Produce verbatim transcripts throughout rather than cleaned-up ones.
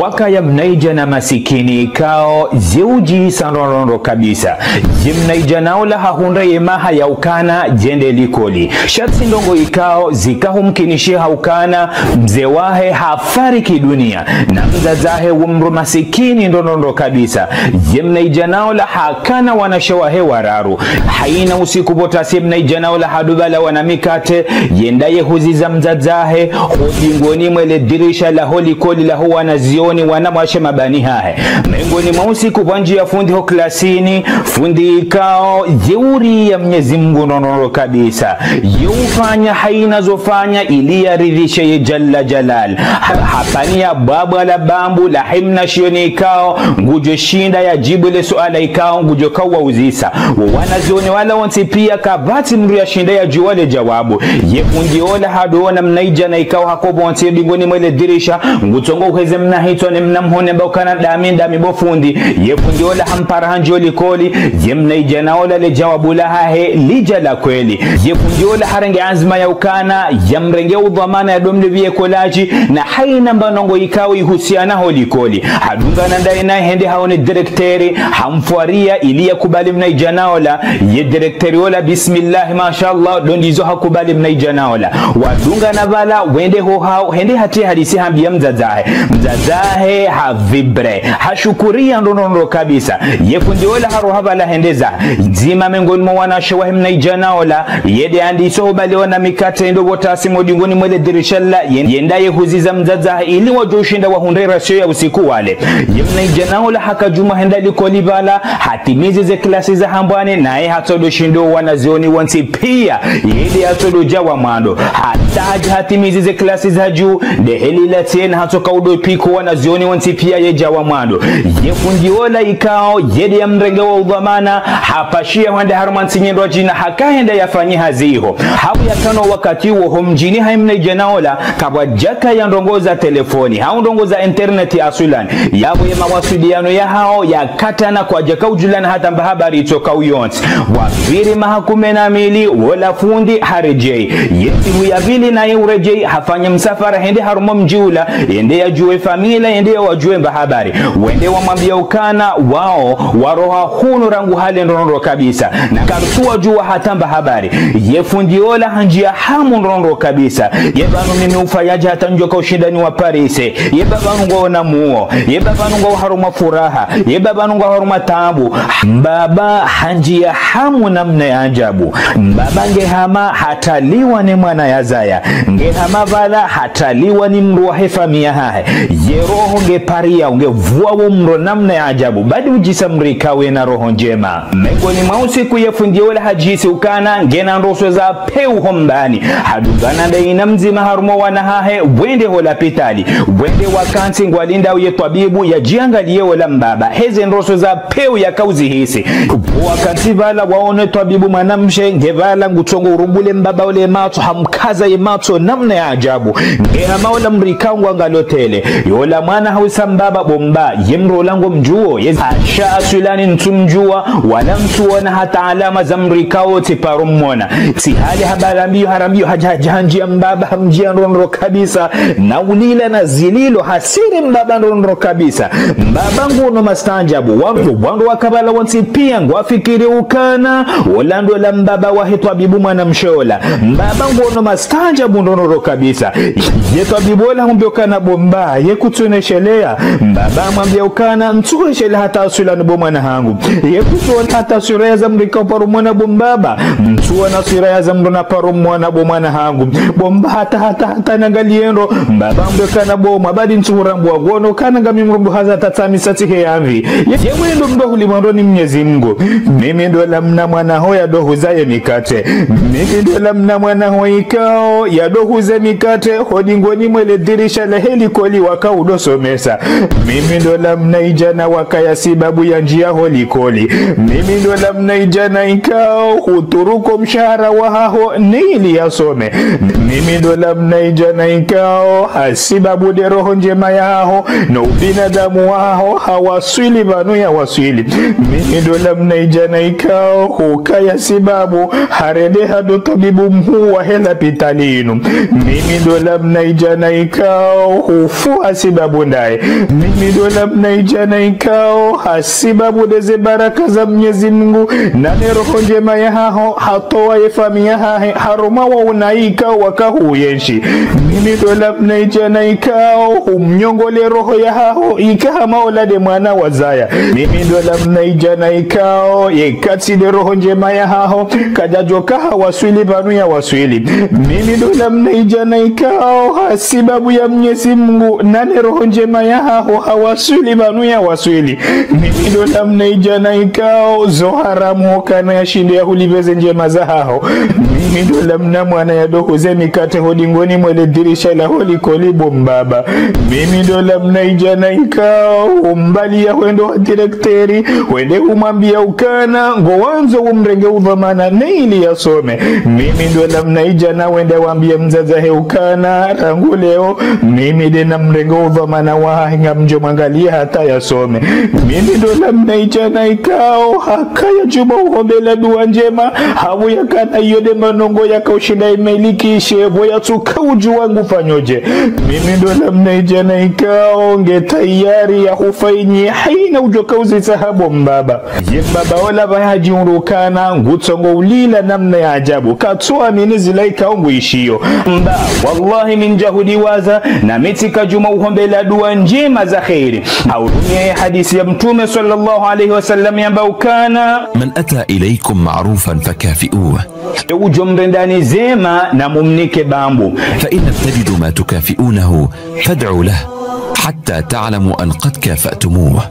Wakaya mnaidjana masikini ikao ziudjisa ndrondrondro kabisa. Ye mnaidjana ola hahundra ye maha ya ukana yende likoli. Sha tsi ndrongoo ikao zikahumkinishiha ukana mze wahe hafariki dunia. Na mdzadze wahe wo mdru masikini ndrondrondro kabisa. Ye mnaidjana ola hakana wanashe wahe wararu. Haina usiku pvo tasi ye mnaidjana ola hadubala wana mikate, yenda yehuziza mdzadze wahe, ho dingoni mwe le dirisha laho likoli laho wanazioni wanawashe mabani hahe. Mengoni mwa usiku pvwandjiya fundi ho klasini, fundi ikao yeuriya Mnyezi Mngu ndrondrondro kabisa. Yeufanya haina zofanya ili yaridhishe ye Jalla Jalal. Ha-, hapvaniya bwabwa la bambu lahe mnashioni ikao ngudjo shinda yadjibu le suala ikao ngudjo kauwauzisa. Wo wanazioni wala wontsi pia kapvatsi mdru yashinda yadjuwa le djawabu. Ye fundi ola hadoona mnaidjana ikao hako pvontsi dingoni mwe le dirisha, ngutsongo uheze mna hitswa ne mna mhone mba ukana ndami, ndami bo fundi. Ye fundi ola hampara handjiya ho likoli. Ye mnaidjana ola le djawabu lahahe lidja la kweli. Ye fundi ola harenge anzima ya ukana yamrenge udhwamana yadomlipviye kolaji, na haina mba ndrongoo ikao ihusiana ho likoli. Hadungana ndaye naye hende haone direkteri, hamfwariya ili yakubali mnaidjana ola. Ye direkteri ola, bismillahi, mashallah, ndo ndizo hakubali mnaidjana ola. Wadungana pvala, wende ho hawo, hende hati hadisi hambiya mdzadze wahe. Mdzadze wahe havibre, hashukuriya ndrondrondro kabisa. Ye fundi ola haroha pvala hende zahe. Ndzima mengoni mwa wanashe wahe mnaidjana ola, yende yandiso hubali wana mikate ndo pvo tasi mo dingoni mwe le dirisha la, yen-, yenda yehuziza mdzadze wahe ili wadjo ushinda wahundre rasio ya usiku wale. Ye mnaidjana ola haka djuma henda likoli pvala, hatimizi ze klasi za hambwani, naye hatsodo shinda wanazioni wontsi pia, yende yatsodo dja wa mwando. Hata hadja hatimizi ze klasi za juu, nde heli la tsena hatsoka udo piko wanazioni wontsi pia yedja wa mwando. Ye fundi ola ikao, yende yamrenge wo udhwamana, hapashiya hwende harumwa ntsi nyendrwadjina, haka henda yafanye hazi iho. Hau yakana wakati wo ho mdjini hahe mnaidjana ola, kapvwadjakaya ndrongoo za telefoni, hau ndrongoo za internet aswilan. Yapvo ye mawaswiliyano yahawo yakatana, kwadjaka udjulana hata mba habari itsoka uyontsi. Wapviri maha kume na mili, wola fundi haredjeyi. Ye ntsihu ya pvili naye uredjeyi, hafanya msafara hende harumwa mdji ula, yende yadjuwe famila, yende yawadjuwe mba habari. Wende wamwambiya ukana wawo waroha hunu rangu hale ndrondrondro kabisa. Na kartsu wadjuwa hata mba habari. Ye fundi ola handjiya hamu ndrondrondro kabisa. Ye pvanu mimi ufa yadja hata ndjoka ushinda niwaparise. Ye pvanu ngwaona muo. Ye pvanu ngwao harumwa furaha. Ye pvanu ngwao harumwa taabu. Mbaba handjiya hamu namna ya ajabu. Mbaba nge hama hataliwa ne mwana yazaya. Nge hama pvala hataliwa ni mdru wahe famiya hahe. Ye roho nge pariya, nge pvuwa wo mdru namna ya ajabu. Badi udjisa mdru ikao ena roho ndjema. Mengoni mwa usiku ye fundi ola hadjisi ukana ngena ndroso za pewu ho mbani. Hadungana ndaye na mdzima harumwa wana hahe, wende ho lapitali. Wende wakantsi ngwalindao ye twabibu yadjiangaliye ola mbaba. Heze ndroso za pewu yaka uzihisi. Pvo wakantsi pvala waone twabibu mwanamshe, nge pvala ngutsongo urumbule mbaba ola ye matso, hamkaza ye matso namna ya ajabu. Nge hama ola mdru ikao ngwangalotele. Yola mwana hausa mbaba bo mba, ye mdru ola ngomdjuo, ye asha aswilani ntsumdjuwa, wala ntsuona hata alama za mdru ikao tsiparo mmona. Tsi hali habari ambiyo, harambiyo, hadja, hadja, handjiya mbaba, hamdjiya ndrondrondro kabisa, na ulila na zililo, hasiri mbaba ndrondrondro kabisa. Mbaba nguono mastaajabu, wa-, wandru waka pvala wontsi pia, ngwafikiri ukana, ola ndo la mbaba wahe twabibu mwanamshe ola. Mbaba nguono mastaajabu ndrondrondro kabisa. Ye twabibu ola hamwambiya ukana bo mba, ye kutsuonesheleya. Mbaba hamwambiya ukana, ntsuhesheleya hata aswilani bo mwana hangu. Ye kutsuona hata sura ya za mdru ikao paro mmona bo mbaba. Ntsuona sura ya za mdru na paro mmona bo mwana hangu. Bo mba hata, hata, hata nangaliye ndro. Mbaba hamwambiya ukana bo mwa badi ntsuhurambuwa ngono, kana ngami mrumbu haza tatsamisa tsihe yamvi. Ye, ye wendo mdru huli mwando ni Mnyezi Mngu. Mimi ndo la mna mwana ho yado huza ye mikate. Mimi ndo la mna mwana ho ikao yado huze mikate, ho dingoni mwe le dirisha lahe likoli waka udo somesa. Mimi ndo la mna idjana wakaya sibabu ya ndjiya ho likoli. Mimi ndo la mna idjana ikao huturuku mshahara wahaho ni ili yasome. Mimi ndo la mna idjana ikao hasibabu de roho ndjema yahaho, no ubinadamu wahaho, hawaswili pvanu yawaswili. Mimi ndo la mna idjana ikao hukaya sibabu harende hado twabibu mhuu wahe lapitali inu. Mimi ndo la mna idjana ikao hufu hasibabu bundaye. Mimi ndo namna idjana ikao, hasibabu ndeze baraka za Mnyezi Mungu, na ne roho ndjema yahaho, hatowa ye famiyi yahahe, harumwa wo unayi ikao waka huyenshi. Mimi ndo namna idjana ikao, humnyongole roho yahaho, ika hama ola nde mwana wazaya. Mimi ndo namna idjana ikao, ye katsi nde roho ndjema yahaho, kadjadjoka hawaswili pvanu yawaswili. Mimi ndo namna idjana ikao, hasibabu ya Mnyezi Mungu, na ne roho ndjema yahaho, hawaswili pvanu yawaswili. Mimi ndo namna idjana ikao, zo haramu hukana yashinde yahulipve ze ndjema zahaho. Mimi ndo namna mwana yadohuze mikate ho dingoni mwa le dirisha laho likoli bo mbaba. Mimi ndo namna idjana ikao, umbali ya hwendo ha direkteri, hwende humwambia ukana, ngo wandzo umrenge udhwamana, ne ili yasome. Mimi ndo namna idjana wende wambie mdzadze wahe ukana, rangu leo, mimi nde namrenge udhwamana wahahe ngamdjo mwangalia hata yasome. Mimi ndo namna idjana ikao, hakaya djuma uhombela dua ndjema, hau yakana iyo nde manongo yaka ushinda imailikishe, pvo yatsuka udjuwa ngufanyodje. Mimi ndo namna idjana ikao, nge tayari ya hufanyi, haina udjoka uzitsaha bo mbaba. Ye mbaba ola pvahe hadjiundru ukana, ngutsongo ulila namna ya ajabu. Katsu amini zila ikao nguishiyo. Mba, wallahi mi ndjahudiwaza, na mi tsika djuma uhombela dua ndjema za kheri. Haurumiya ye hadisi ya Mtrume swallallahu alayhi wa sallam yamba ukana: من أتى إليكم معروفا فكافئوه. E udjo mrendani zema na mumnike bambu. فإن لم تجدوا ما تكافئونه فادعوا له حتى تعلموا أن قد كافأتموه.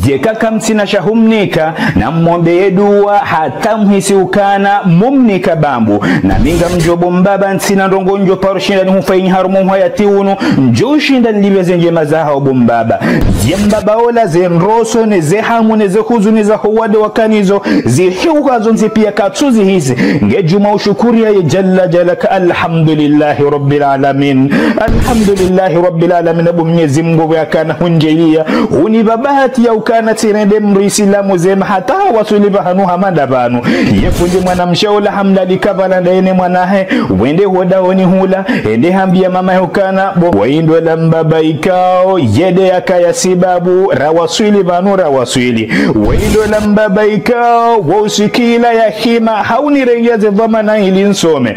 Yeka kamtsina sha humnika, na mwombeye dua hata muhisi ukana mumnika bambu. Na mi ngamdjo bo mbaba ntsina ndrongo ndjo paro shinda nihufanyi harumwa uhayati unu, ndjo shinda nilipve ze ndjema zahaho bo mbaba. Ye mbaba ola ze ndroso, ne ze hamu, ne ze huzuni zaho wade wakanazo, zihiuka zontsi pia katsu zihisi. Nge djuma ushukuriya ye Jalla Jalaka, alhamdulillahi Rabbil Alamin. Alhamdulillahi Rabbil Alamin, bo Mnyezi Mungu pvo yakana hundjeliya, hunipa bahati ya ukana tsirende mdru Isilamu zema hata hawaswili pvahanu hama nda pvanu. Ye fundi mwanamshe ola hamlalika pvala ndaye ne mwanahe, wende ho dahoni hula, hende hambia mamahe ukana, bo, wayi ndo la mbaba ikao, ye nde yakaya sibabu, rawaswili pvanu rawaswili. Wayi ndo la mbaba ikao, wo usiku ula yahima, haunirengea ze dhwamana ili nsome.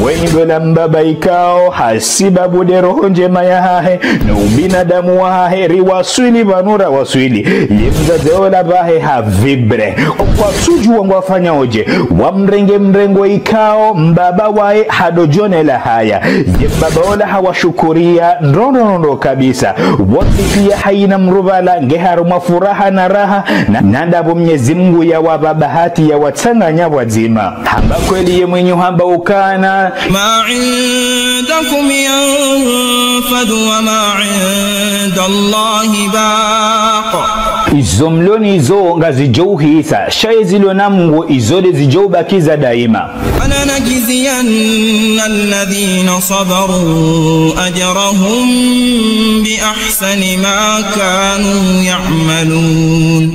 Wayi ndo la mbaba ikao, hasibabu nde roho ndjema yahahe, no ubinadamu wahahe, riwaswili pvanu rawaswili. Ye mdzadze ola pvahe havibre. Kwatsudjuwa ngwafanyodje, wamrenge mrengo ikao, mbaba waye hadodjonela haya. Ye mbaba ola hawashukuriya, ndro ndro ndro kabisa. Wontsi pia haina mdru pvala nge harumwa furaha na raha, na, na ndapvo Mnyezi Mungu yawapa bahati yawatsanganya pvwadzima. Hamba kweli ye mwinyi hamba ukana: ما عندكم ينفد وما عند الله باق. Izo mlo nazo ngazidjo uhisa, sha ezilo na Mungu izo nde zidjo ubaki za daima. ولنجزين الذين صبروا أجرهم بأحسن ما كانوا يعملون.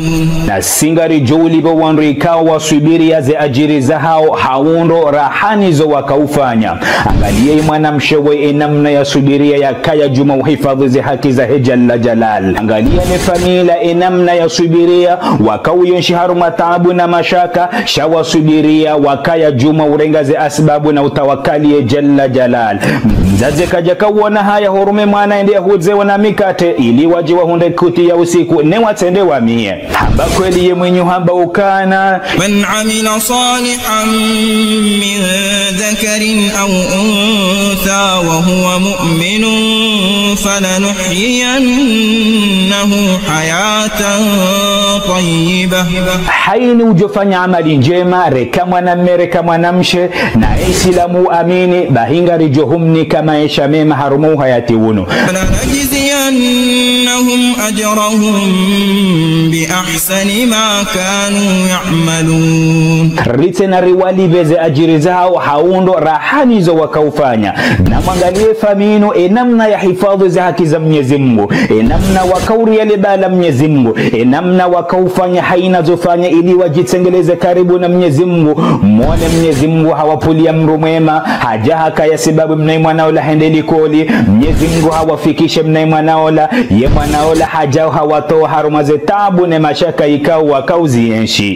Na si ngaridjo ulipva wandru ikao waswubiriya ze adjiri zahao ha undro raha nizo wakaufanya. Angaliya ye mwanamshe we enamna yaswubiriya yakaya djuma uhifadhwi ze haki zahe Jalla Jalal. Angaliya ne famiyi enamna yaswubiriya, wakauyenshi harumwa taabu na mashaka, sha waswubiriya, wakaya djuma urenga ze asbabu na utawakali ye Jalla Jalal. Mdzadze kadjaka uona haya hurume mwana ende yahudze wana mikate, ili wadje wahundre kuti ya usiku, ne watsende wamiye. Hamba kweli ye mwinyi hamba ukana: من عمل صالحا من ذكر أو أنثى وهو مؤمن فلنحيينه حياة طيبة. Haina udjofanya amali ndjema, reka mwanamme, reka mwanamshe, na Isilamu amini, bahi ngaridjo humnika maesha mema harumwa uhayati unu. ولنجزينهم أجرهم بأحسن ما كانوا يعملون. Ritsena riwalipve ze adjiri zahawo ha undro raha nizo wakaufanya. Na mwangaliye famille inu, ye namna ya hifadhwi ze haki za Mnyezi Mungu, ye namna wakauria le bala Mnyezi Mungu, ye namna wakaufanya haina zo fanya ili wadjitsengeleze karibu na Mnyezi Mungu. Mwone Mnyezi Mungu hawapvulia mdru mwema, hadja hakaya sababu mnayi mwana ola hende likoli, Mnyezi Mungu hawafikishe mnayi mwana ola, ye mwana ola hadja hawatowa harumwa ze taabu ne mashaka ikao wakauzienshi.